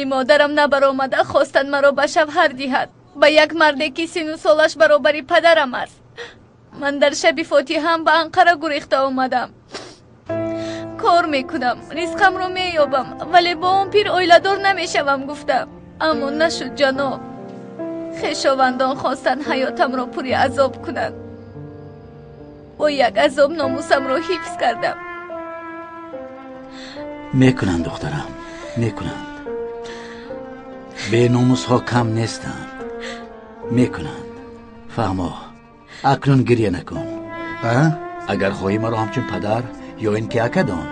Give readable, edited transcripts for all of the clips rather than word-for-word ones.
Дили модарам набаромада хостанд маро ба шавҳар диҳад, ба як марде ки сину солаш баробари падарам аст. Ман дар шаби фотиҳаам ба Анқара гурехта омадам. Кор мекунам, ризқамро меёбам, вале бо он пир оиладор намешавам гуфтам. Аммо нашуд ҷаноб. Хешовандон хостанд ҳаётамро пури азоб кунанд. Бо як азоб номусамро ҳифз кардам. Мекунанд духтарам, мекунанд. Беномусҳо кам нестанд. Мекунанд. Фаҳмо, акнун гирья накун. Агар хоҳӣ маро ҳамчун падар ё ин ки ака дон.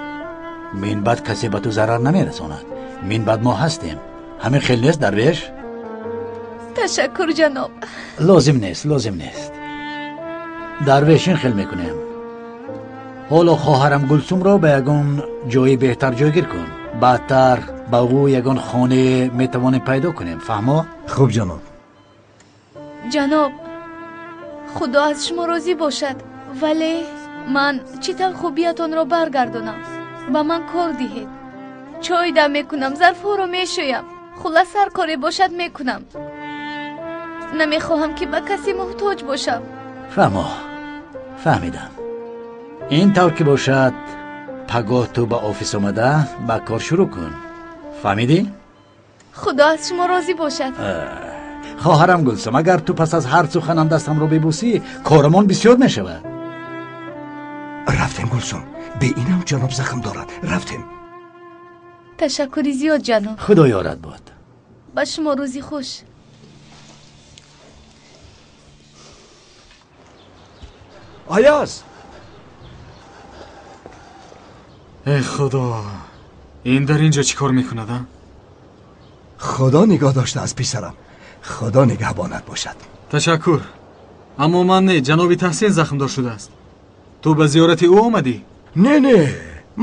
Мин баъд касе ба ту зарар намерасонад. Мин баъд мо ҳастем. Ҳамин хел нест, дарвеш? Ташаккур ҷаноб. Лозим нест, лозим нест. Дарвеш, ин хел мекунем. Ҳоло хоҳарам Гулсумро ба ягон ҷои беҳтар ҷойгир кун. Баъдтар ба ӯ ягон хонае метавонем пайдо кунем. Фаҳмо? Хуб ҷаноб. Ҷаноб, худо аз шумо розӣ бошад, вале ман чӣ тавр хубиятонро баргардонам? Ба ман кор диҳед. Чой дам мекунам, зарфҳоро мешӯям. Хуллас ҳар коре бошад мекунам. Намехоҳам ки ба касе муҳтоҷ бошам. Фаҳмо, фаҳмидам. Ин тавр ки бошад, пагоҳ ту ба офис омада ба кор шурӯъ кун. Фаҳмидӣ? Худо аз шумо розӣ бошад. Хоҳарам Гулсум, агар ту пас аз ҳар суханам дастамро бибӯсӣ, корамон бисёр мешавад. Рафтем Гулсум, бе инам ҷаноб захм дорад. Рафтем. Ташаккури зиёд ҷаноб. Худо ёрат бод. Ба шумо рӯзи хуш. Аяз! Эй худо, ин дар инҷо чӣ кор мекунад, а? Худо нигоҳ доштааст писарам. Худо нигаҳбонат бошад. Ташаккур. Аммо ман не, ҷаноби Таҳсин захмдор шудааст. Ту ба зиёрати ӯ омадӣ? Не, не,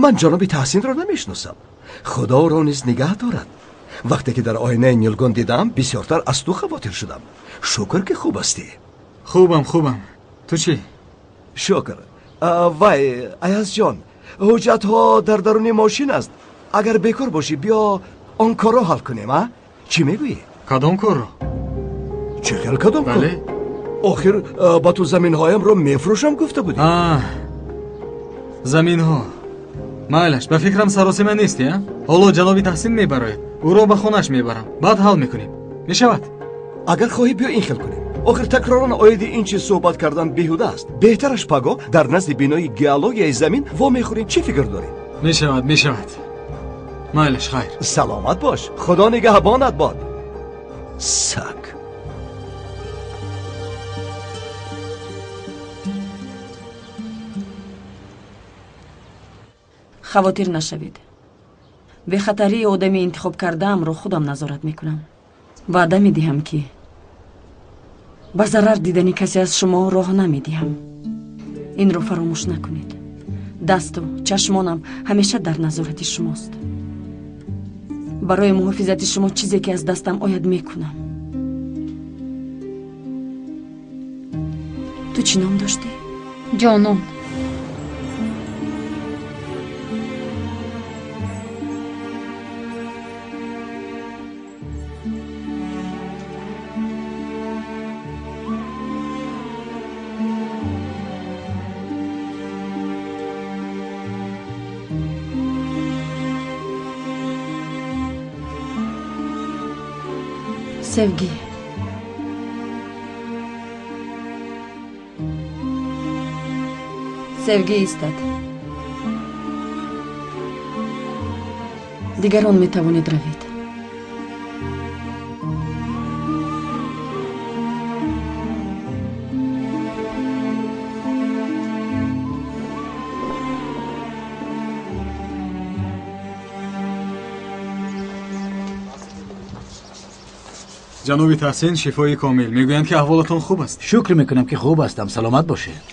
ман ҷаноби Таҳсинро намешиносам. Худо ӯро низ нигаҳ дорад. Вақте ки дар оинаи нилгон дидам, бисёртар аз ту хавотир шудам. Шукр ки хуб ҳастӣ. Хубам, хубам. Ту чӣ? Шукр. Вай, Аязҷон, ҳуҷҷатҳо дар даруни мошин аст. Агар бекор бошӣ, биё он корро ҳал кунем, а? Чӣ мегӯӣ? Кадом корро? Чӣ хел кадом кор? Бале. Охир ба ту заминҳоямро мефурӯшам гуфта будӣ. Заминҳо. Майлаш, ба фикрам саросима нестӣ, а? Ҳоло ҷаноби Таҳсин мебарояд. Ӯро ба хонааш мебарам. Баъд ҳал мекунем. Мешавад? Агар хоҳӣ биё ин хел кунем. Охир такроран оиди ин чиз суҳбат кардан беҳуда аст. Беҳтараш пагоҳ дар назди бинои геологияи замин вомехӯрем. Чӣ фикр дорӣ? Мешавад, мешавад. Майлаш, хайр. Саломат бош. Худо нигаҳбонат бод. Саг. Хавотир нашавед. Бехатарии одами интихоб кардаамро худам назорат мекунам. Ваъда медиҳам, ки ба зарар дидани касе аз шумо роҳ намедиҳам. Инро фаромӯш накунед. Дасту чашмонам ҳамеша дар назорати шумост. Барои муҳофизати шумо чизе ки аз дастам ояд мекунам. Ту чӣ ном доштӣ? Ҷонон. Sevgi. Sevgi истад. Дигарон метавонед равед. Ҷаноби Таҳсин, шифои комил. Мегӯянд ки аҳволатон хуб аст. Шукр мекунам ки хуб ҳастам. Саломат бошед.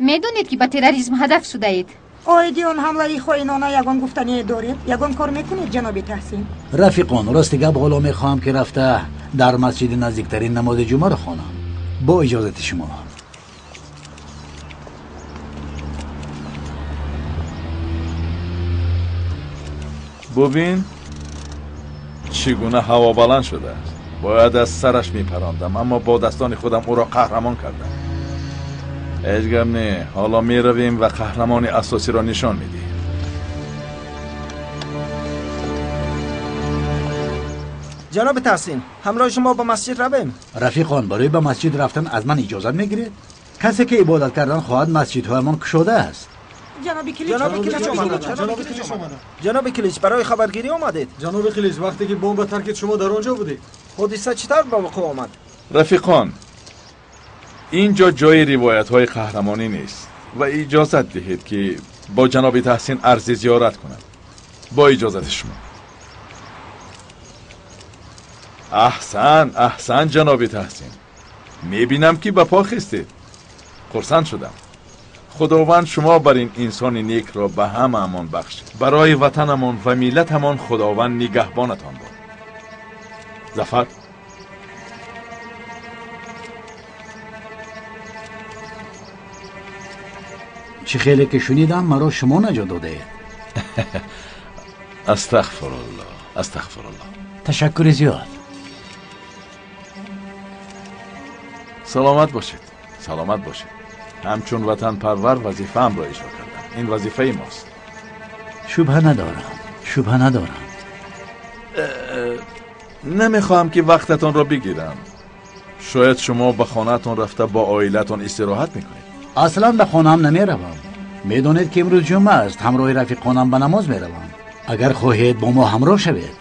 Медонед ки ба терроризм ҳадаф шудаед? Оиди он ҳамлаи хоинона ягон гуфтание доред? Ягон кор мекунед, ҷаноби Таҳсин? Рафиқон, рости гап ҳоло мехоҳам ки рафта дар масҷиди наздиктарин намози ҷумъаро хонам. Бо иҷозати шумо. Бубин, чӣ Чӣ гуна ҳавобаланд шудааст. Бояд аз сараш мепарондам, аммо бо дастони худам ӯро қаҳрамон кардам. Ҳеҷ гап не, ҳоло меравем ва қаҳрамони асосиро нишон медиҳем. Ҷаноби Таҳсин, ҳамроҳи шумо ба масҷид равем? Рафиқон, барои ба масҷид рафтан аз ман иҷозат мегиред? Касе ки ибодат кардан хоҳад, масҷидҳоямон кушода аст. Ҷаноби Килич омаданд. Ҷаноби Килич, барои хабаргирӣ омадед? Ҷаноби Килич, вақте ки бомба таркид шумо дар он ҷо будед? Ҳодиса чӣ тавр ба вуқӯъ омад? Рафиқон, ин ҷо ҷои ривоятҳои қаҳрамонӣ нест ва иҷозат диҳед ки бо ҷаноби Таҳсин арзи зиёрат кунам. Бо иҷозати шумо. Аҳсан, аҳсан, ҷаноби Таҳсин. Мебинам ки ба по хестед. Хурсанд шудам. Худованд шумо бар ин инсони некро ба ҳамаамон бахшид. Барои ватанамон ва миллатамон Худованд нигаҳбонатон бод. Зафар. Чӣ хеле ки шунидам, маро шумо наҷот додаед. Астағфируллоҳ, астағфируллоҳ. Ташаккури зиёд. Саломат бошед, саломат бошед. Ҳамчун ватанпарвар вазифаамро иҷро кардам. Ин вазифаи мост. Шубҳа надорам, шубҳа надорам. Намехоҳам ки вақтатонро бигирам. Шояд шумо ба хонаатон рафта бо оилаатон истироҳат мекунед. Аслан ба хонаам намеравам. Медонед ки имрӯз ҷумъа аст, ҳамроҳи рафиқонам ба намоз меравам. Агар хоҳед бо мо ҳамроҳ шавед.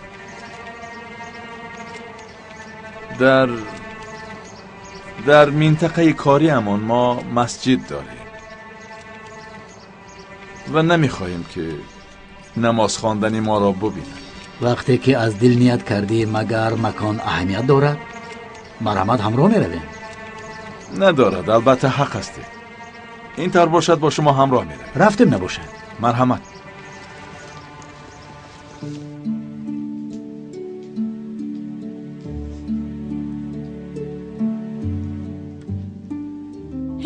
Дар минтақаи кориамон мо масҷид дорем ва намехоҳем ки намоз хондани моро бубинанд. Вақте ки аз дил ният кардӣ, магар макон аҳамият дорад? Марҳамат, ҳамроҳ меравем. Надорад, албатта ҳақ ҳастед. Ин тавр бошад, бо шумо ҳамроҳ меравем. Рафтем набошад. Марҳамат.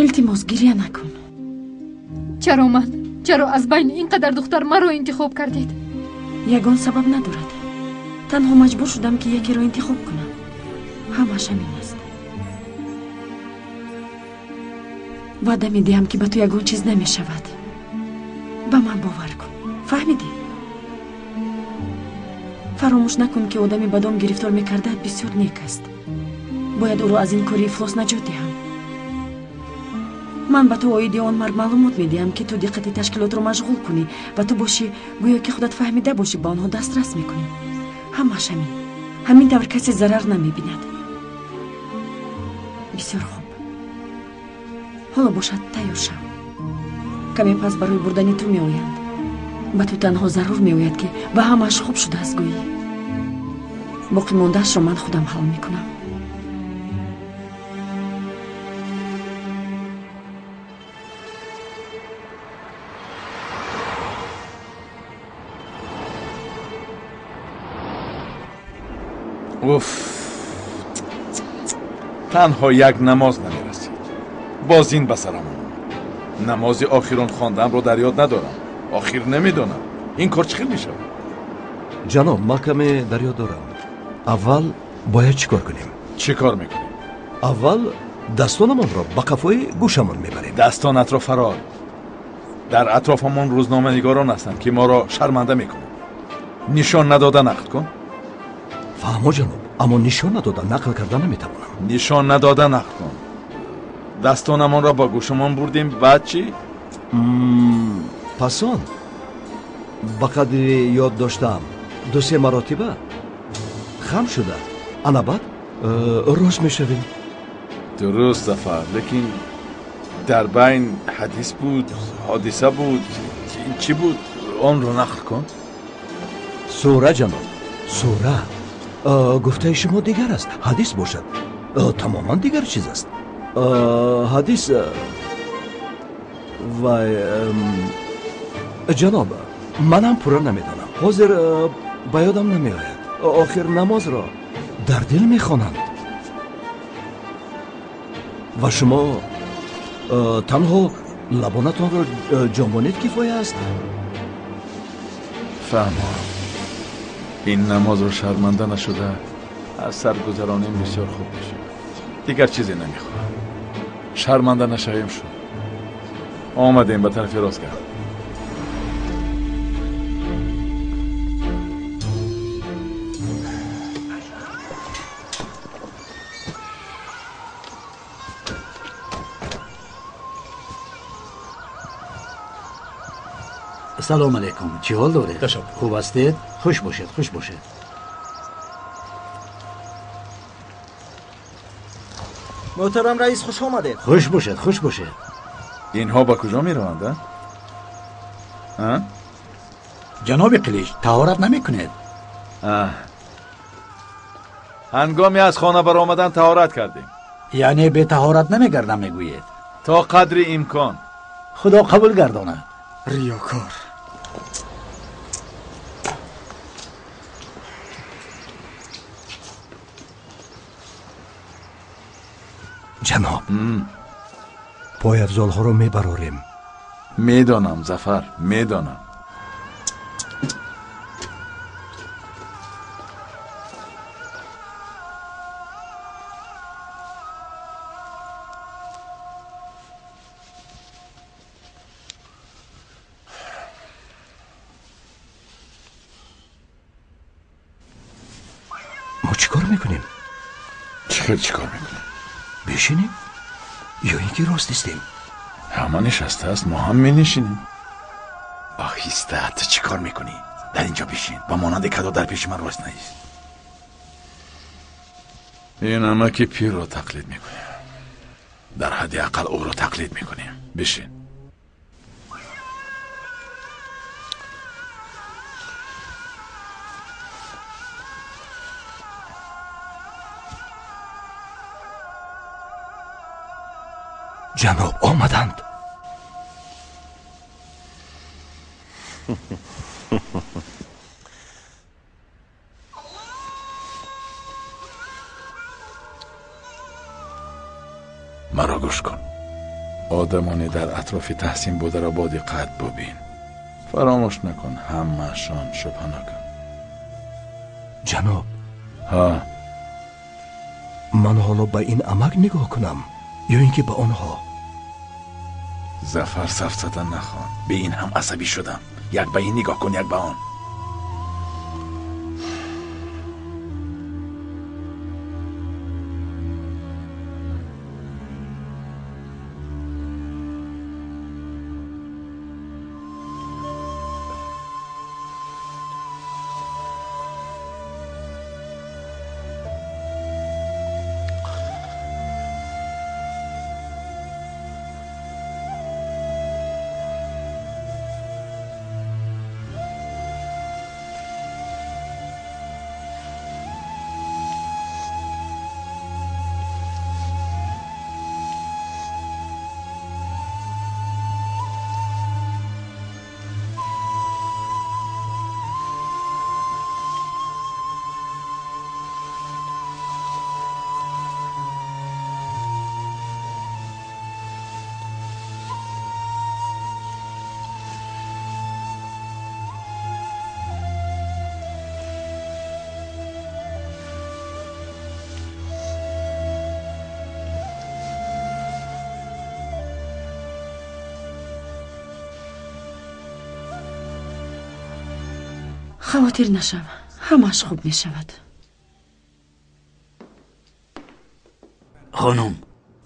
Илтимос, гиря накун. Чаро ман? Чаро аз байни ин қадар духтар маро интихоб кардед? Ягон сабаб надорад. Танҳо маҷбур шудам ки якеро интихоб кунам. Ҳамаш ҳамин аст. Ваъда медиҳам ки ба ту ягон чиз намешавад. Ба ман бовар кун. Фаҳмидӣ? Фаромӯш накун ки одами ба дом гирифтор мекардаат бисёр нек аст. Бояд ӯро аз ин кори ифлос наҷот диҳам. Ман ба ту оиди он мард маълумот медиҳам ки ту диққати ташкилотро машғул кунӣ ва ту бошӣ гӯё ки худат фаҳмида бошӣ ба онҳо дастрас мекунӣ. Ҳамаш ҳамин. Ҳамин тавр касе зарар намебинад. Бисёр хуб. Ҳоло бошад тайёр шав. Каме пас барои бурдани ту меоянд. Ба ту танҳо зарур меояд ки ба ҳамааш хуб шудааст гӯӣ. Боқӣ мондаашро ман худам ҳал мекунам. Уф, танҳо як намоз намерасид. Боз ин ба сарам омад. Намози охирон хондамро дар ёд надорам. Охир намедонам. Ин кор чӣ хел мешавад? Ҷаноб, ман каме дар ёд дорам. Аввал бояд чӣ кор кунем? Чӣ кор мекунем? Аввал дастонамонро ба қафои гӯшамон мебарем. Дастонатро фарор. Дар атрофамон рӯзноманигорон ҳастанд ки моро шарманда мекунанд. Нишон надода нақл кун. Фаҳмо ҷаноб, аммо нишон надода нақл карда наметавонам. Нишон надода нақл кун. Дастонамонро ба гӯшамон бурдем, баъд чӣ? Пас он ба қадри ёд доштаам ду-се маротиба хам шуда, ана баъд рост мешавем. Дуруст, Зафар, лекин дар байн ҳадис буд, ҳодиса буд, чӣ буд? Онро нақл кун. Сура ҷаноб, сура. Гуфтаи шумо дигар аст. Ҳадис бошад тамоман дигар чиз аст. Ҳадис вай ҷаноб, манам пурра намедонам. Ҳозир ба ёдам намеояд. Охир намозро дар дил мехонанд ва шумо танҳо лабонатонро ҷонбонед кифоя аст. Фаҳмам. Ин намозро шарманда нашуда аз сар гузаронем бисёр хуб мешавад. Дигар чизе намехоҳам. Шарманда нашавем шуд. Омадем ба тарафи рост гард. Салом алейкум. Чӣ ҳол доред? Ташаккур. Хуб ҳастед? Хуш бошед, хуш бошед. Муҳтарам раис, хуш омадед. Хуш бошед, хуш бошед. Инҳо ба куҷо мераванд, а? Ҷаноби Қилич, таҳорат намекунед? Ҳангоми аз хона баромадан таҳорат кардем. Яъне бетаҳорат намегардам мегӯед? То қадри имкон. Худо қабул гардонад. Риёкор. Ҷаноб, пойафзолҳоро мебарорем. Медонам, Зафар, медонам. Мо чӣ кор мекунем? Чӣ хел чӣ кор мекунем? Бишинем ё ин ки рост истем? Ҳама нишастааст, мо ҳам менишинем. Оҳиста, ту чӣ кор мекунӣ? Дар инҷо бишин, ба монанди кадо дар пеши ман рост наист. Ин амаки пирро тақлид мекунем. Дар ҳадди ақал ӯро тақлид мекунем. Бишин. Ҷаноб, омаданд. Маро гӯш кун. Одамоне дар атрофи Таҳсин бударо бо диққат бубин. Фаромӯш накун, ҳамаашон шубҳаноканд. Ҷаноб, ҳа, ман ҳоло ба ин амак нигоҳ кунам ё ин ки ба онҳо? Зафар, сафсата нахон. Бе ин ҳам асабӣ шудам. Як ба ин нигоҳ кун, як ба он. Хавотир нашав, ҳамааш хуб мешавад. Хонум,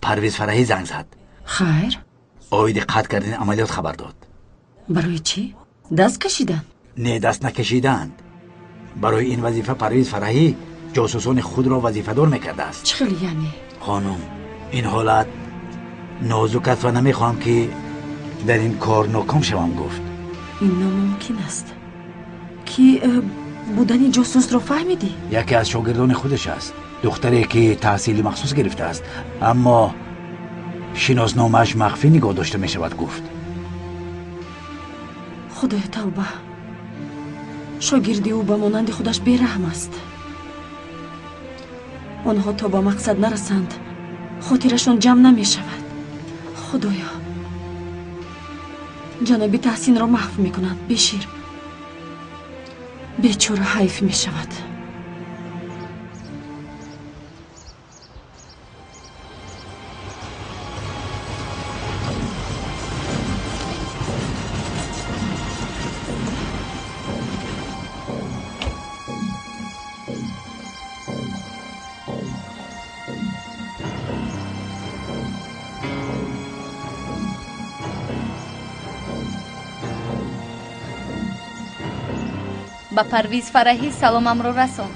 Парвиз Фараҳӣ занг зад. Хайр? Оиди қатъ кардани амалиёт хабар дод. Барои чӣ? Даст кашиданд? Не, даст накашиданд. Барои ин вазифа Парвиз Фараҳӣ ҷосусони худро вазифадор мекардааст. Чӣ хел яъне? Хонум, ин ҳолат нозук аст ва намехоҳам ки дар ин кор ноком шавам, гуфт. Ин номумкин аст. Ки будани ҷосусро фаҳмидӣ? Яке аз шогирдони худаш аст, духтаре ки таҳсили махсус гирифтааст, аммо шиносномааш махфӣ нигоҳ дошта мешавад, гуфт. Худоё, тавба! Шогирди ӯ ба монанди худаш бераҳм аст. Онҳо то ба мақсад нарасанд, хотирашон ҷамъ намешавад. Худоё, ҷаноби Таҳсинро маҳв мекунанд. Бешир, Бечора ҳайф мешавад. Ба Парвиз Фараҳӣ саломамро расон.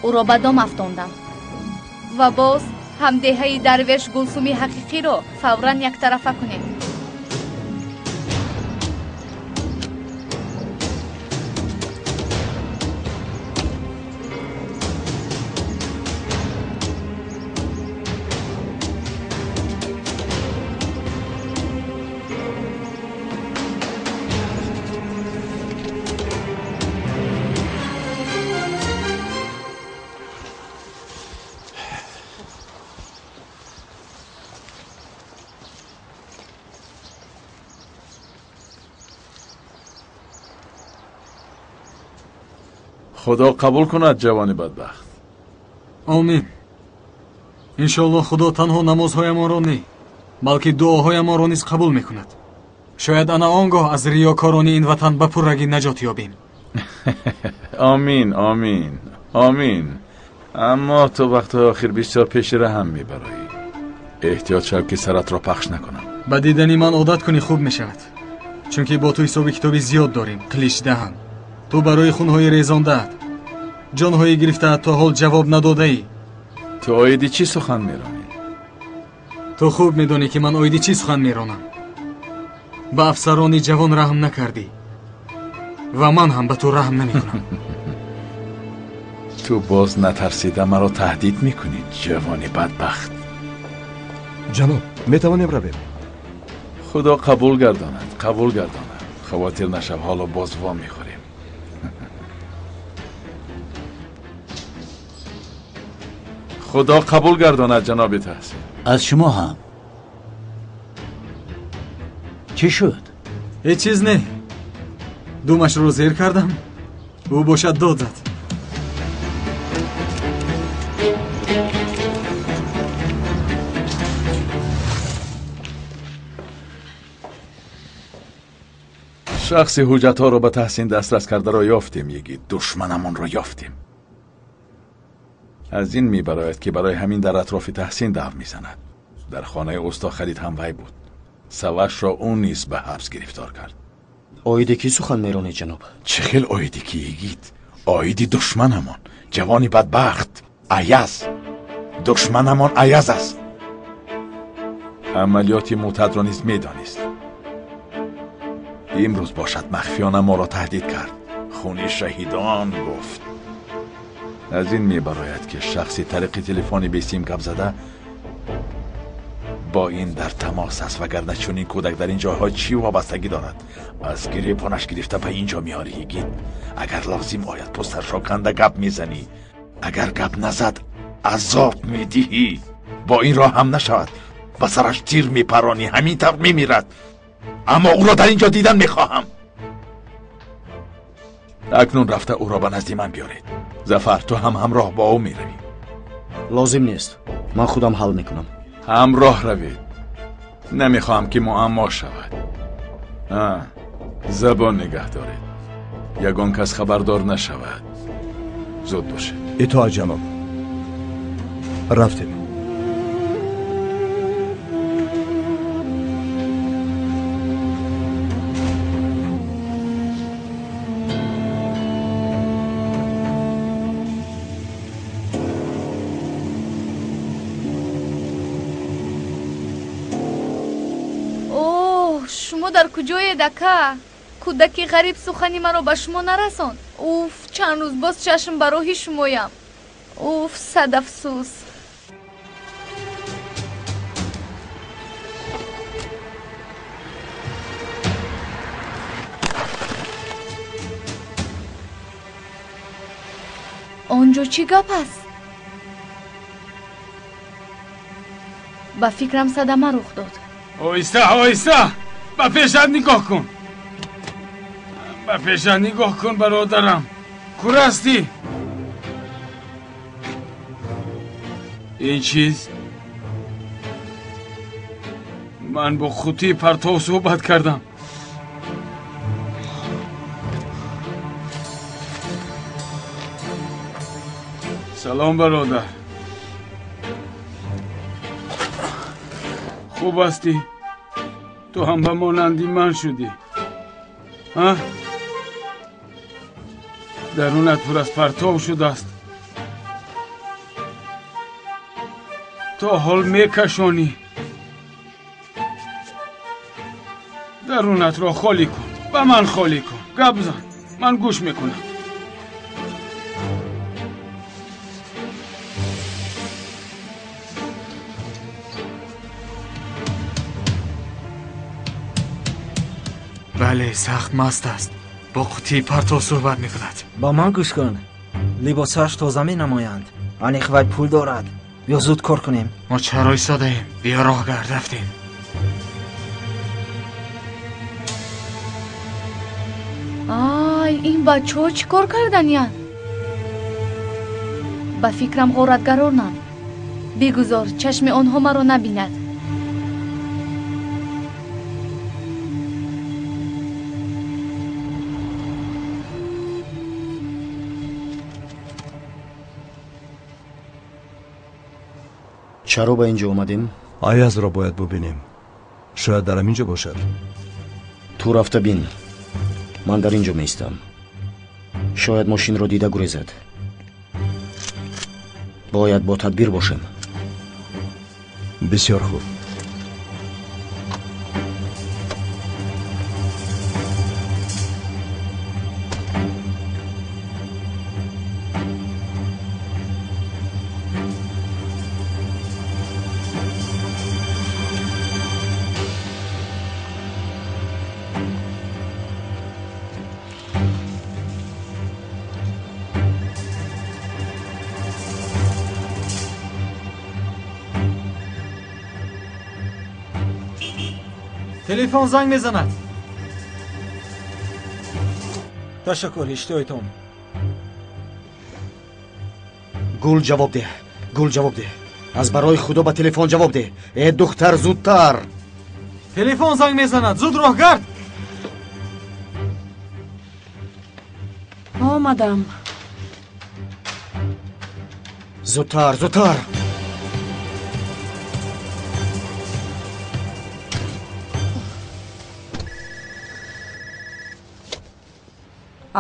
Ӯро ба дом афтондам. Ва боз ҳамдеҳаи дарвеш Гулсуми ҳақиқиро фавран яктарафа кунед. Худо қабул кунад ҷавони бадбахт. Омин. Иншоаллоҳ Худо танҳо намозҳоямонро не, балки дуоҳоямонро низ қабул мекунад. Шояд ана он гоҳ аз риёкорони ин ватан ба пуррагӣ наҷот ёбем. Омин, омин, омин. Аммо ту вақтҳои охир бисёр пеши раҳам мебароӣ. Эҳтиёт шав ки саратро пахш накунам. Ба дидани ман одат кунӣ хуб мешавад, чунки бо ту ҳисоби китоби зиёд дорем, қиличдаҳан. Ту барои хунҳои резондаат, ҷонҳои гирифтаат то ҳол ҷавоб надодаӣ. Ту оиди чӣ сухан меронӣ? Ту хуб медонӣ ки ман оиди чӣ сухан меронам. Ба афсарони ҷавон раҳм накардӣ ва ман ҳам ба ту раҳм намекунам. Ту боз натарсида маро таҳдид мекунӣ, ҷавони бадбахт. Ҷаноб, метавонем равем? Худо қабул гардонад, қабул гардонад. Хавотир нашав, ҳоло боз во мехӯрем. Худо қабул гардонад, ҷаноби Таҳсин. Аз шумо ҳам. Чӣ шуд? Ҳеҷ чиз не. Думашро зер кардам, ӯ бошад дод зад. Шахси ҳуҷҷатҳоро ба Таҳсин дастрас кардаро ёфтем, йигит. Душманамонро ёфтем. Аз ин мебарояд ки барои ҳамин дар атрофи Таҳсин дав мезанад. Дар хонаи усто Халид ҳам вай буд. Савашро ӯ низ ба ҳабс гирифтор кард. Оиди кӣ сухан меронӣ, ҷаноб? Чӣ хел оиди кӣ, йигит? Оиди душманамон, ҷавони бадбахт Аяз. Душманамон Аяз аст. Амалиёти мутадро низ медонист. Имрӯз бошад махфиёна моро таҳдид кард. Хуни шаҳидон гуфт. Аз ин мебарояд ки шахси тариқи телефони бесим гап зада бо ин дар тамос аст, вагарна чунин кӯдак дар ин ҷойҳо чӣ вобастагӣ дорад? Аз гиребонаш гирифта ба ин ҷо меорӣ, йигит. Агар лозим ояд пустаршо канда гап мезанӣ. Агар гап назад азоб медиҳӣ. Бо ин роҳ ҳам нашавад, ба сараш тир мепаронӣ, ҳамин тавр мемирад. Аммо ӯро дар ин ҷо дидан мехоҳам. Акнун рафта ӯро ба назди ман биёред. Зафар, ту ҳам ҳамроҳ бо ӯ меравӣ. Лозим нест, ман худам ҳал мекунам. Ҳамроҳ равед. Намехоҳам ки муаммо шавад. Забон нигаҳ доред, ягон кас хабардор нашавад. Зуд бошед. Итоат, ҷаноб. Рафтем. Шумо дар куҷоед, ака? Кӯдаки ғариб сухани маро ба шумо нарасонд. Уф, чанд рӯз боз чашм ба роҳи шумоям. Уф, сад афсӯс. Он ҷо чӣ гап аст? Ба фикрам садама рух дод. Оҳиста, оҳиста! Ба пешат нигоҳ кун, ба пешат нигоҳ кун, бародарам. Кур ҳастӣ? Ин чиз? Ман бо қуттии партов суҳбат кардам. Салом, бародар, хуб ҳастӣ? Ту ҳам ба монанди ман шудӣ, а? Дарунат пур аз партов шудааст, то ҳол мекашонӣ. Дарунатро холӣ кун, ба ман холӣ кун, гап зан, ман гӯш мекунам. Бале, сахт маст аст, бо қуттии партов суҳбат мекунад. Ба ман гӯш кун, либосҳояш тоза менамоянд, аниқ вай пул дорад. Биё, зуд кор кунем. Мо чаро истодаем? Биё, роҳ гард, рафтем. Ай, ин бачаҳо чӣ кор карданиянд? Ба фикрам, ғоратгаронанд. Бигузор чашми онҳо маро набинад. Чаро ба ин ҷо омадем? Аязро бояд бубинем, шояд дар ҳамин ҷо бошад. Ту рафта бин, ман дар ин ҷо меистам. Шояд мошинро дида гурезад. Бояд бо тадбир бошем. Бисёр хуб. Телефон занг мезанад. Ташаккур, иштиҳоятон. Гул, ҷавоб деҳ, Гул, ҷавоб деҳ, аз барои Худо ба телефон ҷавоб деҳ. Э, духтар, зудтар. Телефон занг мезанад, зуд роҳ гард. Омадам. Зудтар, зудтар.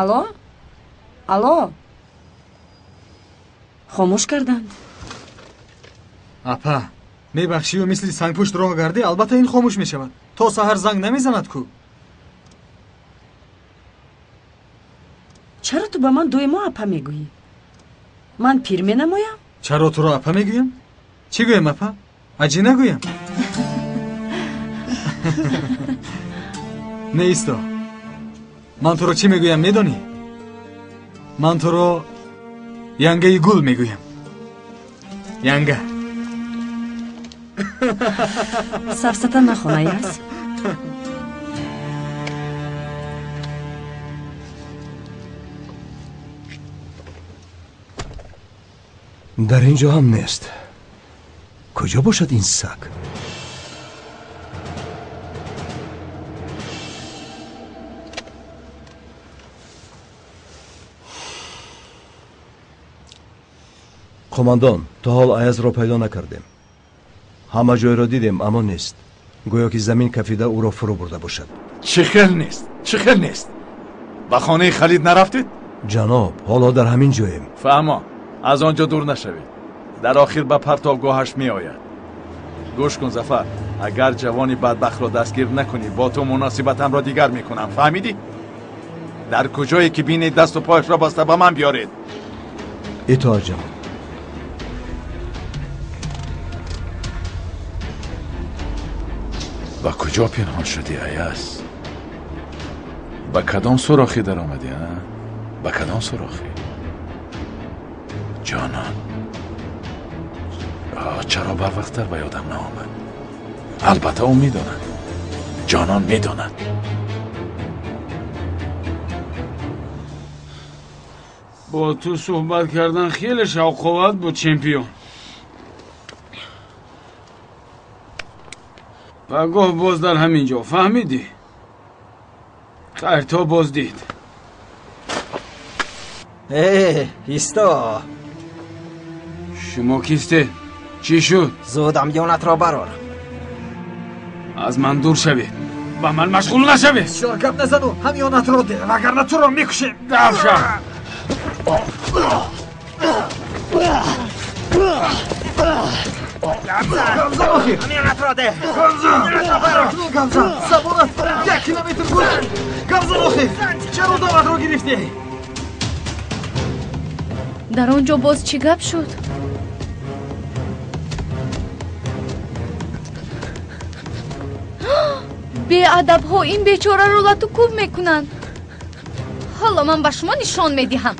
Алло, алло, хомӯш карданд. Апа, мебахшию, мисли сангпушт роҳ гардӣ, албатта ин хомӯш мешавад. То саҳар занг намезанад ку. Чаро ту ба ман доимо апа мегӯӣ? Ман пир менамоям? Чаро туро апа мегӯям? Чӣ гӯям, апа? Аҷӣ нагӯям? Не, исто, ман туро чӣ мегӯям, медонӣ? Ман туро янгаи Гул мегӯям, янга. Сафсата нахон, Аяз. Дар ин ҷо ҳам нест. Куҷо бошад ин саг? Қомандон, то ҳол Аязро пайдо накардем. Ҳама ҷойро дидем, аммо нест. Гӯё ки замин кафида ӯро фурӯ бурда бошад. Чӣ хел нест? Чӣ хел нест? Ба хонаи Халид нарафтед? Ҷаноб, ҳоло дар ҳамин ҷоем. Фаҳмо, аз он ҷо дур нашавед. Дар охир ба партовгоҳаш меояд. Гӯш кун, Зафар, агар ҷавони бадбахтро дастгир накунӣ, бо ту муносибатамро дигар мекунам, фаҳмидӣ? Дар куҷое ки бинед, дасту пояшро баста ба ман биёред. Итоат, ҷаноб. Ба куҷо пинҳон шудӣ, Аяз? Ба кадом сурохӣ даромадӣ, а? Ба кадом сурохӣ, ҷонон? Чаро барвақттар ба ёдам наомад? Албатта, ӯ медонад, Ҷонон медонад. Бо ту суҳбат кардан хеле шавқовар буд, чемпион. Пагоҳ боз дар ҳамин ҷо, фаҳмидӣ? Хайр, то боздид. Э, исто! Шумо кистед? Чӣ шуд? Зуд ҳамёнатро барор. Аз ман дур шавед. Ба ман машғул нашавед. Бисёр гап назану ҳамёнатро деҳ, вагарна туро мекушем. Даф шав. Гамзан охир! Ҳамёнатро деҳ! Гамзан! Гамзан! Забонат 1 километр буд! Гамзан охир! Чаро даватро гирифтӣ? Дар он ҷо боз чӣ гап шуд? Беадабҳо ин бечораро лату кӯб мекунанд. Ҳоло ман ба шумо нишон медиҳам.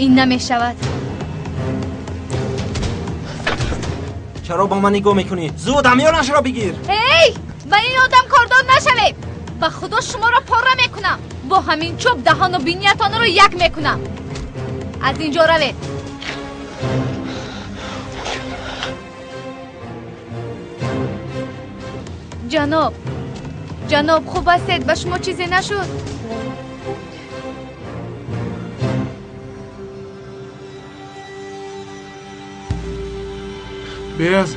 Ин намешавад. Чаро бо ман нигоҳ мекунӣ? Зуд ҳамёнашро бигир. Эй, ба ин одам кордор нашавед. Ба худо шуморо пора мекунам. Бо ҳамин чӯб даҳону биниятонро як мекунам. Аз ин ҷо равед. Ҷаноб, ҷаноб, хуб ҳастед? Ба шумо чизе нашуд? Беяз,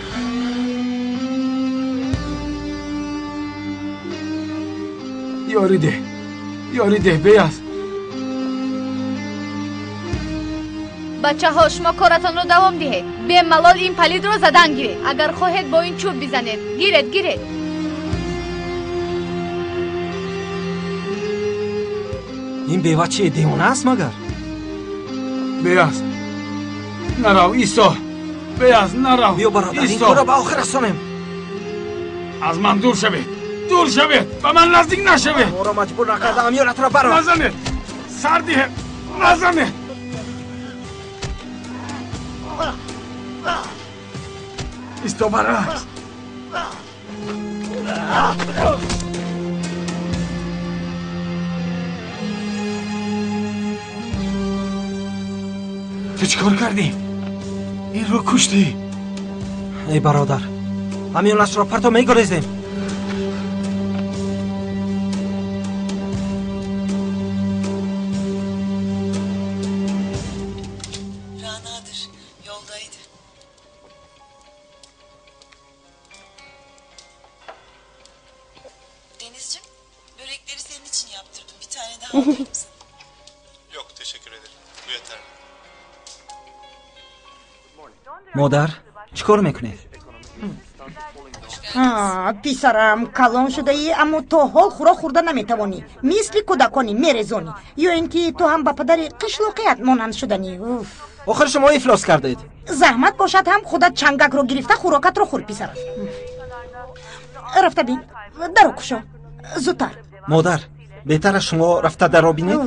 ёрӣ деҳ, ёрӣ деҳ, Беяз. Бачаҳо, шумо коратонро давом диҳед. Бемалол ин палидро задан гиред. Агар хоҳед бо ин чӯб бизанед. Гиред, гиред. Ин бева чи девона аст магар? Беяз, нарав, исто. Беяз, нарав. Биё бародар, ин корро ба охир расонем. Аз ман дур шавед, дур шавед, ба ман наздик нашавед. Моро маҷбур накарда ҳамёнатро барор. Назанед, сар диҳед, назанед. Исто, баръакс. Ту чӣ кор кардӣ? Инро куштӣ. Эй бародар, ҳамёнашро парто мегурезем. Ranadır, yoldaydı. Denizciğim, börekleri senin için yaptırdım. Bir tane daha alır mısın? Yok, teşekkür ederim. Bu yeterli. Модар, чӣ кор мекунед? Писарам, калон шудаӣ, аммо то ҳол хӯрок хӯрда наметавонӣ. Мисли кӯдаконӣ мерезонӣ. Ё ин ки ту ҳам ба падари қишлоқият монанд шуданӣ. Охир шумо ифлос кардед. Заҳмат бошад ҳам худат чангакро гирифта хӯрокатро хӯр, писарам. Рафта бин, даро кушо, зудтар. Модар, беҳтар аст шумо рафта даро бинед?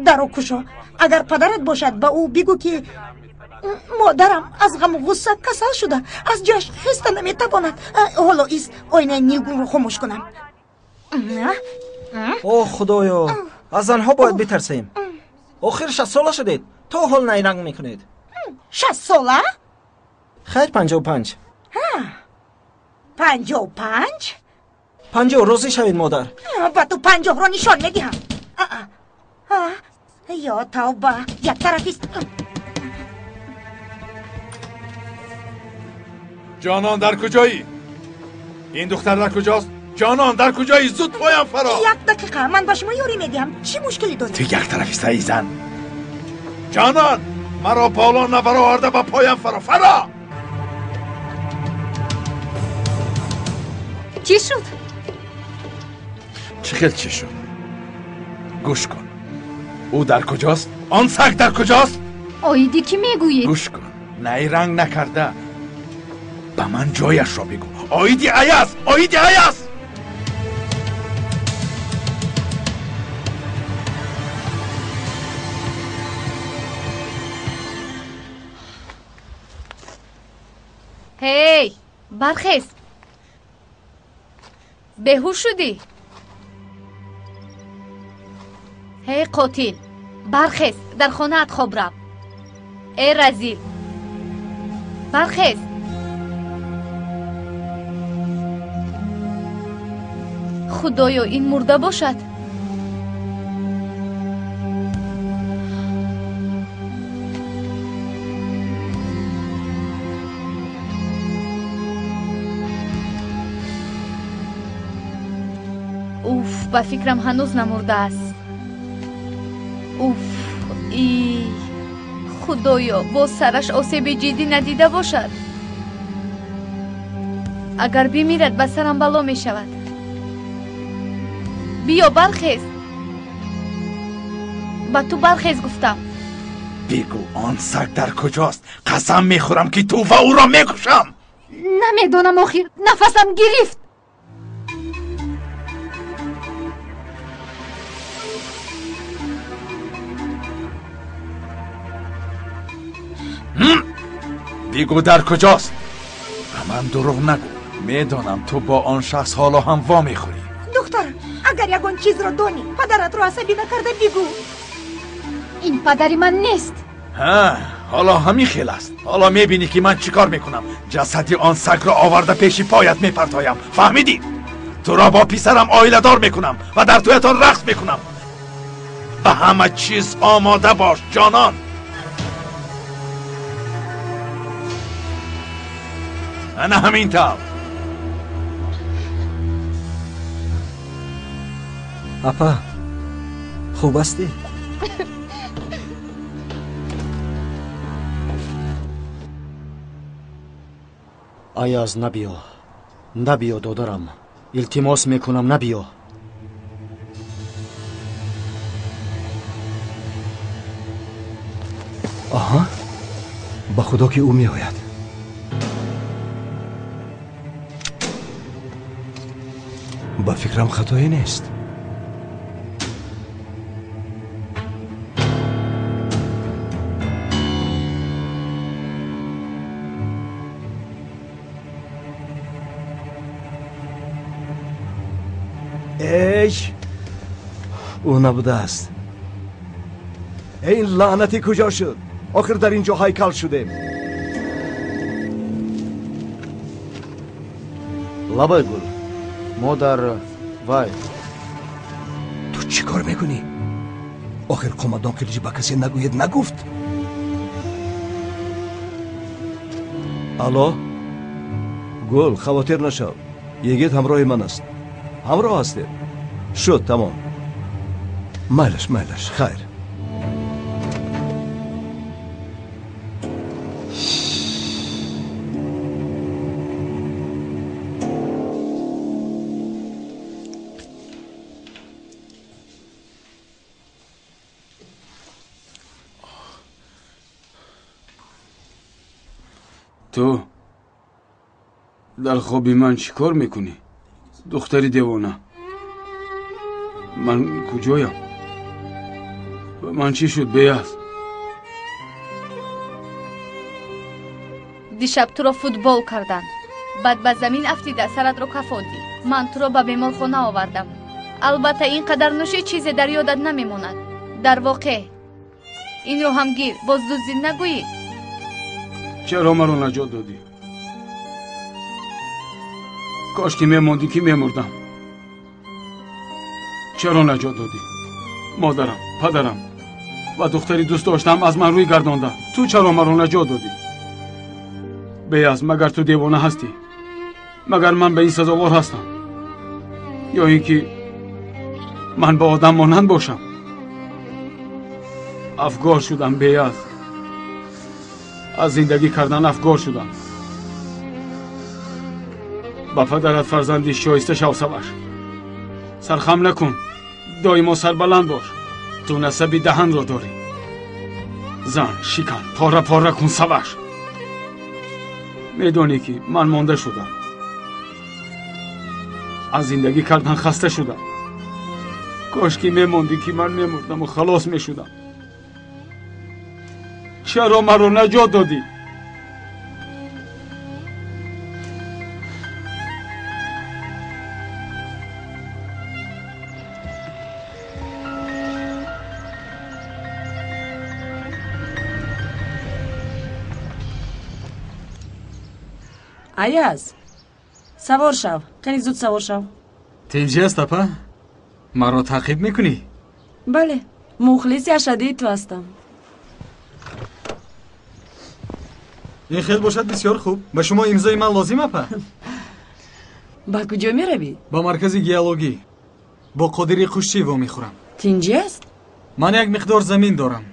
Даро кушо. Агар падарат бошад, ба ӯ бигӯ ки модарам аз ғаму ғусса касал шуда, аз ҷояш хеста наметавонад. Ҳоло ист, оинаи нилгунро хомӯш кунам. О худоё, аз занҳо бояд битарсем. Охир 60 сола шудед, то ҳол найранг мекунед. 60 сола? Хайр, 55. 55? 50, розӣ шавед, модар. Ба ту 50-ро нишон медиҳам. Ё тавба, як тарафист. Ҷонон, дар куҷоӣ? Ин духтар дар куҷост? Ҷонон, дар куҷоӣ? Зуд поям фаро. Як дақиқа, ман ба шумо ёрӣ медиҳам. Чӣ мушкиле доред? Ту як тарафиста, эй зан. Ҷонон, маро боло набароварда ба поям фаро. Фаро! Чӣ шуд? Чӣ хел чӣ шуд? Гӯш кун. Ӯ дар куҷост? Он саг дар куҷост? Оиди кӣ мегӯед? Гӯш кун. Найранг накарда ба ман ҷояшро бигӯ. Оиди Аяз, оиди Аяз. Ҳей, бархез. Беҳуш шудӣ? Эй қотил, бархез, дар хонаат хоб рав. Эй разил, бархез. Худоё, ин мурда бошад. Уф, ба фикрам ҳанӯз намурдааст. Уф, и худоё, боз сараш осеби ҷиддӣ надида бошад. Агар бимирад, ба сарам бало мешавад. Биё, бархез. Ба ту бархез гуфтам. Бигӯ, он саг дар куҷост? Қасам мехӯрам, ки ту ва ӯро мекушам. Намедонам, охир нафасам гирифт. Бигӯ, дар куҷост? Ба ман дурӯғ нагӯ. Медонам, ту бо он шахс ҳоло ҳам во мехӯрӣ. Духтарам, агар ягон чизро донӣ, падаратро асабӣ накарда бигӯ. Ин падари ман нест. Ҳа, ҳоло ҳамин хел аст. Ҳоло мебинӣ, ки ман чӣ кор мекунам. Ҷасади он сагро оварда пеши поят мепартоям. Фаҳмидӣ? Туро бо писарам оиладор мекунам ва дар тӯятон рақс мекунам. Ба ҳама чиз омода бош, ҷонон. Ана ҳамин тавр. Апа, хуб ҳастӣ? Аяз, набиё, набиё, додарам, илтимос мекунам, набиё. Аҳа, ба худо, ки ӯ меояд. Ба фикрам, хатое нест. Эй, ӯ набудааст. Эй, лаънатӣ, куҷо шуд? Охир дар ин ҷо ҳайкал шудем. Лабай, Гул, модар, вай. Ту чӣ кор мекунӣ? Охир қомадон Қилиҷ ба касе нагӯед нагуфт. Алло, Гул, хавотир нашав, йигит ҳамроҳи ман аст. Ҳамроҳ ҳастем. Шуд, тамом. Майлаш, майлаш, хайр. Ту дар хоби ман чӣ кор мекунӣ, духтари девона? Ман куҷоям? Ба ман чӣ шуд, Беяз? Дишаб туро футбол карданд. Баъд ба замин афтида саратро кафондӣ. Ман туро ба беморхона овардам. Албатта, ин қадар нӯшӣ, чизе дар ёдат намемонад. Дар воқеъ, инро ҳам гир, боз дуздӣ нагӯӣ. Чаро маро наҷот додӣ? Кош ки мемондӣ, ки мемурдам. Чаро наҷот додӣ? Модарам, падарам ва духтари дӯст доштам аз ман рӯй гардонда. Ту чаро маро наҷот додӣ? Беяз, магар ту девона ҳастӣ? Магар ман ба ин сазовор ҳастам? Ё ин ки ман ба одам монанд бошам? Афгор шудам, Беяз. Аз зиндагӣ кардан афгор шудам. Ба падарат фарзанди шоиста шав, Саваш. Сархам накун, доимо сарбаланд бош. Ту насаби даҳанро дорӣ. Зан шикан, пора пора кун, Саваш. Медонӣ, ки ман монда шудам. Аз зиндагӣ кардан хаста шудам. Кош ки мемондӣ, ки ман мемурдаму халос мешудам. Чаро маро наҷот додӣ? Аяз, савор шав. Қани зуд савор шав. Тинҷӣ аст, апа? Маро таъқиб мекунӣ? Бале, мухлиси ашаддии ту ҳастам. Ин хел бошад бисёр хуб. Ба шумо имзои ман лозим, апа? Ба куҷо меравӣ? Ба маркази геологӣ. Бо Қодири Қушчӣ вомехӯрам. Тинҷӣ аст? Ман як миқдор замин дорам.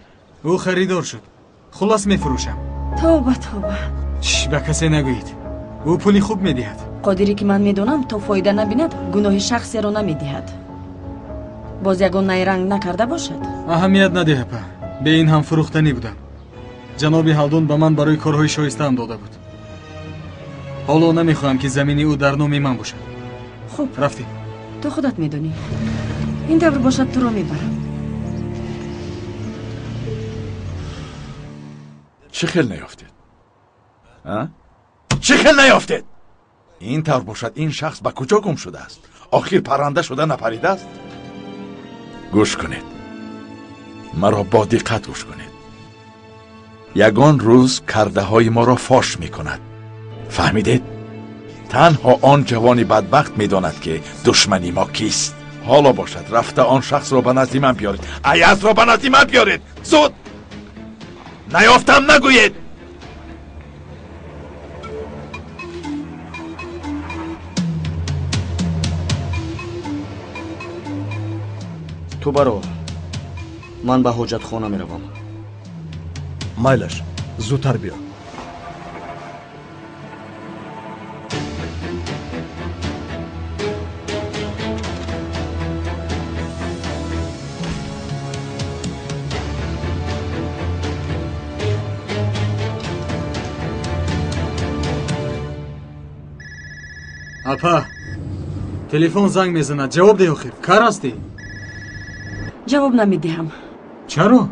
Ӯ харидор шуд. Хулас мефурӯшам. Тавба, тавба. Чш, ба касе нагӯед. Ӯ пули хуб медиҳад. Қодире ки ман медонам, то фоида набинад, гуноҳи шахсеро намедиҳад. Боз ягон найранг накарда бошад? Аҳамият надеҳ, апа. Бе ин ҳам фурӯхтанӣ будам. Ҷаноби Ҳалдун ба ман барои корҳои шоистаам дода буд. Ҳоло намехоҳам, ки замини ӯ дар номи ман бошад. Хуб, рафтем. Ту худат медонӣ. Ин тавр бошад, туро мебарам. Чӣ хел наёфтед? Чӣ хел наёфтед? Ин тавр бошад, ин шахс ба куҷо гум шудааст? Охир парранда шуда напаридааст? Гӯш кунед. Маро бо диққат гӯш кунед. Ягон рӯз кардаҳои моро фош мекунад. Фаҳмидед? Танҳо он ҷавони бадбахт медонад, ки душмани мо кист. Ҳоло бошад, рафта он шахсро ба назди ман биёред. Аязро ба назди ман биёред. Зуд! Наёфтам нагӯед. Ту баро, ман ба ҳоҷатхона меравам. Майлаш, зудтар биё. Апа, телефон занг мезанад. Ҷавоб деҳ охир. Кар ҳастӣ? Ҷавоб намедиҳам. Чаро?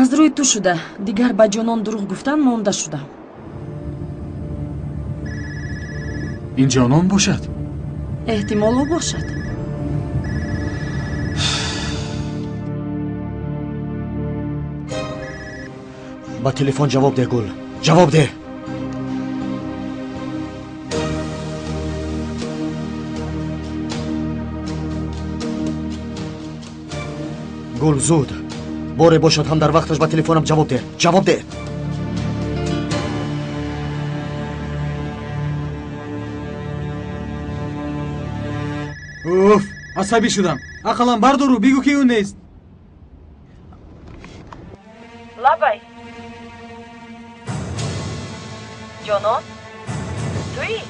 Аз рӯи ту шуда. Дигар ба ҷонон дурӯғ гуфтан монда шудам. Ин ҷонон бошад? Эҳтимол ӯ бошад. Ба телефон ҷавоб деҳ, Гул. Ҷавоб деҳ. Гул, зуд. Боре бошад ҳам дар вақташ ба телефонам ҷавоб деҳ. Ҷавоб деҳ. Уф, асабӣ шудам. Ақаллан бардору бигӯ, ки ӯ нест. Лабай. Ҷонон, туӣ?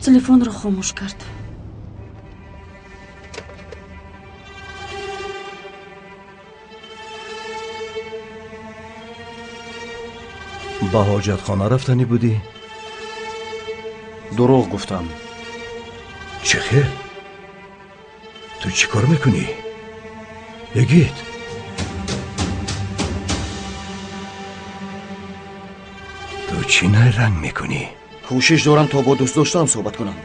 Телефонро хомӯш кард. Ба ҳоҷатхона рафтанӣ будӣ? Дурӯғ гуфтам. Чӣ хел? Ту чӣ кор мекунӣ? Ягит, ту чӣ найранг мекунӣ? Кӯшиш дорам, то бо дӯст доштаам суҳбат кунам.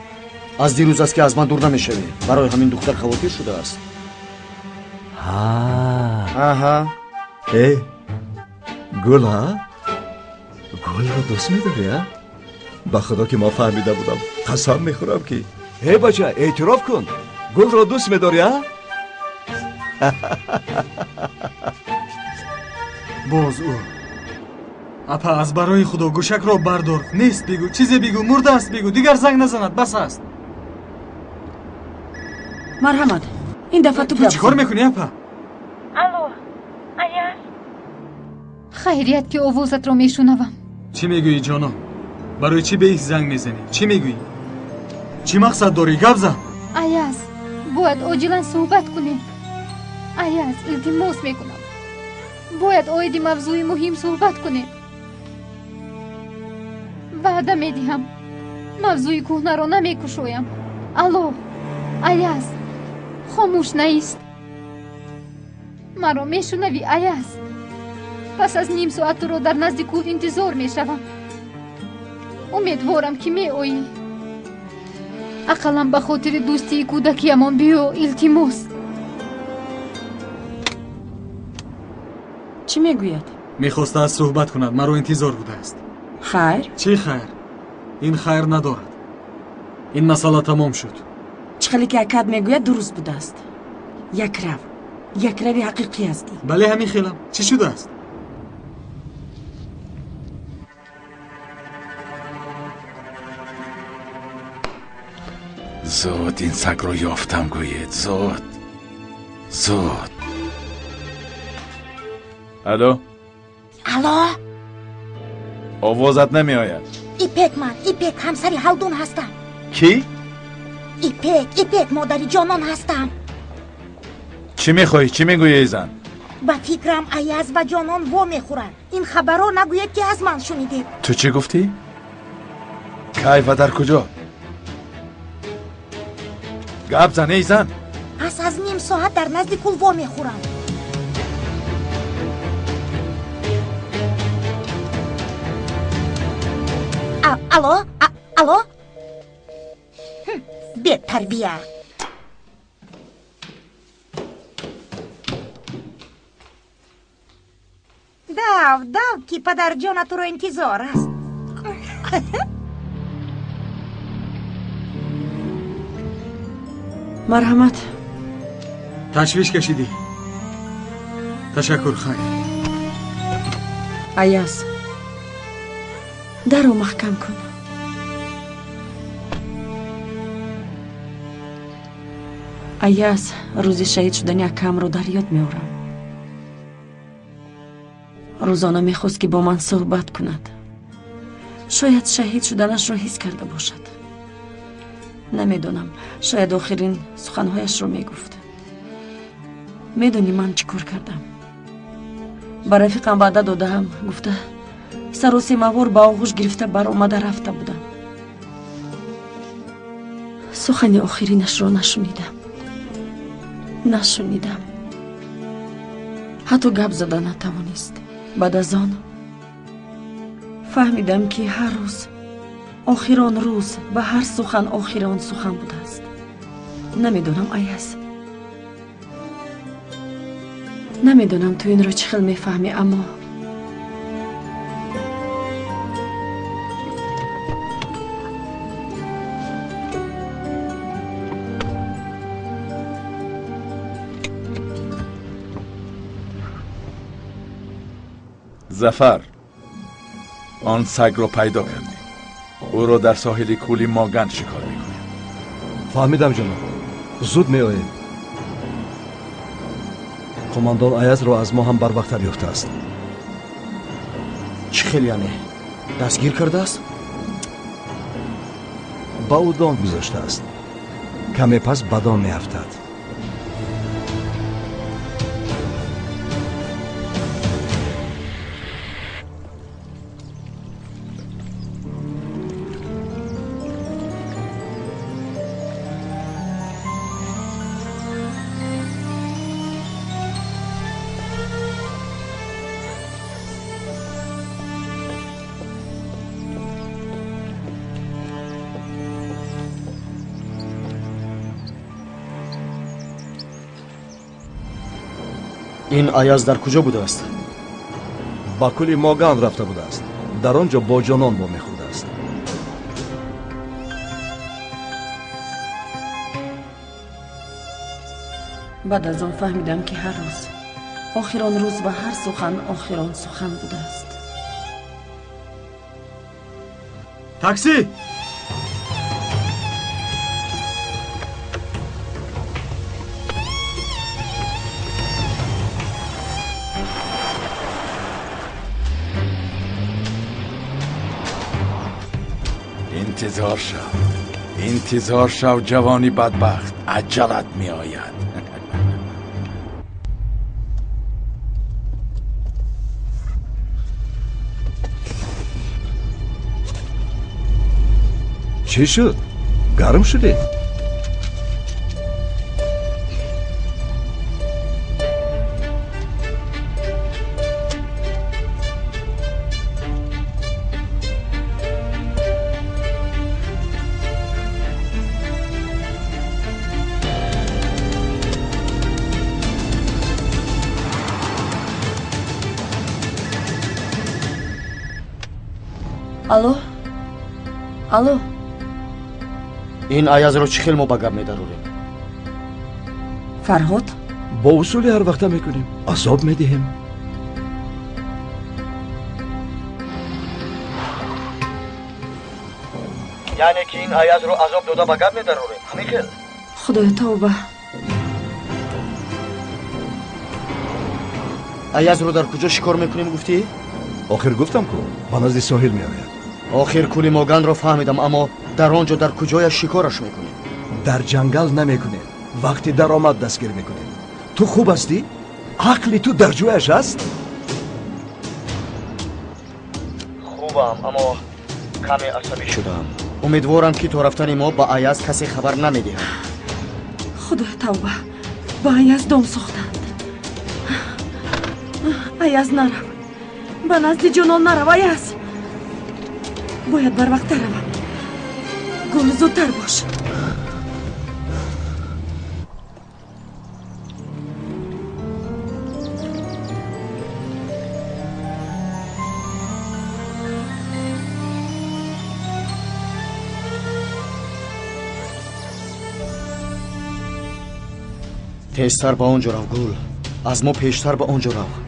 Аз дирӯз аст, ки аз ман дур намешавӣ. Барои ҳамин духтар хавотир шудааст. Аҳа. Э, Гул, а? Гулро дӯст медорӣ, а? Ба худо, ки ман фаҳмида будам. Қасам мехӯрам, ки. Э, бача, эътироф кун. Гулро дӯст медорӣ, а? Боз ӯ. Апа, аз барои худо гӯшакро бардор. Нест бигӯ, чизе бигӯ, мурдааст бигӯ, дигар занг назанад, бас аст. Марҳамат, ин дафъа ту Ту чӣ кор мекунӣ, апа? Алло, Аяз. Хайрият, ки овозатро мешунавам. Чӣ мегӯӣ, ҷонон? Барои чӣ беҳ занг мезанӣ? Чӣ мегӯӣ? Чӣ мақсад дорӣ? Гап зан. Аяз, бояд оҷилан суҳбат кунем. Аяз, илтимос мекунам. Бояд оиди мавзӯи муҳим суҳбат кунем. Ваъда медиҳам, мавзӯи кӯҳнаро намекушоям. Алло, Аяз, хомӯш наист. Маро мешунавӣ, Аяз? Пас аз ним соат туро дар назди кӯл интизор мешавам. Умедворам, ки меоӣ. Ақаллан ба хотири дӯстии кӯдакиямон биё, илтимос. Чӣ мегӯяд? Мехостааст суҳбат кунад, маро интизор будааст. Хайр? Чӣ хайр? Ин хайр надорад. Ин масъала тамом шуд. Чӣ хеле ки акад мегӯяд, дуруст будааст. Якрав, якрави ҳақиқӣ ҳастӣ. Бале, ҳамин хелам. Чӣ шудааст? Зуд ин сагро ёфтам, гӯед, зуд, зуд. Алло? Алло? Овозат намеояд. Ипек, ман Ипек, ҳамсари Ҳалдун ҳастам. Кӣ? Ипек, Ипек, модари ҷонон ҳастам. Чӣ мехоҳӣ? Чӣ мегӯӣ, эй зан? Ба фикрам Аяз ва ҷонон во мехӯранд. Ин хабарро нагӯед, ки аз ман шунидед. Ту чӣ гуфтӣ? Кай ва дар куҷо? Гап зан, эй зан. Пас аз ним соат дар назди кул во мехӯрам. Алло, алло? Бетарбия. Дав, дав, ки падарҷона туро интизор аст. Марҳамат. Ташвиш кашидӣ. Ташаккур, хайр. Аяз, дарро маҳкам кун. Аяз, рӯзи шаҳид шудани акамро дар ёд меорам. Рӯзона мехост, ки бо ман суҳбат кунад. Шояд шаҳид шуданашро ҳис карда бошад. Намедонам, шояд охирин суханҳояшро мегуфт. Медонӣ ман чӣ кор кардам? Ба рафиқам ваъда додаам, гуфта саросемавор ба оғӯш гирифта баромада рафта будам. Сухани охиринашро нашунидам. Нашунидам. Ҳатто гап зада натавонист. Баъд аз он фаҳмидам, ки ҳар рӯз охирон рӯз ва ҳар сухан охирон сухан будааст. Намедонам, Аяз, намедонам ту инро чӣ хел мефаҳмӣ, аммо Зафар, он сагро пайдо кардем. Ӯро дар соҳили кӯли Моган шикор мекунем. Фаҳмидам, ҷаноб. Зуд меоем. Қумандон Аязро аз мо ҳам барвақттар ёфтааст. Чӣ хел яъне? Дастгир кардааст? Ба ӯ дон гузоштааст. Каме пас ба дон меафтад. Ин Аяз дар куҷо будааст? Ба кӯли Моган рафта будааст. Дар он ҷо бо ҷонон вомехӯрдааст. Баъд аз он фаҳмидам, ки ҳар рӯз охирон рӯз ва ҳар сухан охирон сухан будааст. Такси! Интизор шав, интизор шав, ҷавони бадбахт, аҷалат меояд. Чӣ шуд? Гарм шудӣ? Алло, алло. Ин Аязро чӣ хел мо ба гап медарорем? Фарҳод? Бо усули ҳар вақта мекунем, азоб медиҳем. Яъне ки ин Аязро азоб дода ба гап медарорем, ҳамин хел? Худоё, тавба. Аязро дар куҷо шикор мекунем гуфтӣ? Охир гуфтам ку, ба назди соҳил меояд. Охир кӯли Моганро фаҳмидам, аммо дар он ҷо дар куҷояш шикораш мекунем? Дар ҷангал намекунем, вақти даромад дастгир мекунем. Ту хуб ҳастӣ? Ақли ту дар ҷояш аст? Хубам, аммо каме асабӣ шудам. Умедворам, ки то рафтани мо ба Аяз касе хабар намедиҳад. Худоё, тавба, ба Аяз дом сохтанд. Аяз, нарав, ба назди ҷонон нарав. Аяз, бояд барвақттар равам. Гул, зудтар бош. Тезтар ба он ҷо рав, Гул. Аз мо пештар ба он ҷо рав.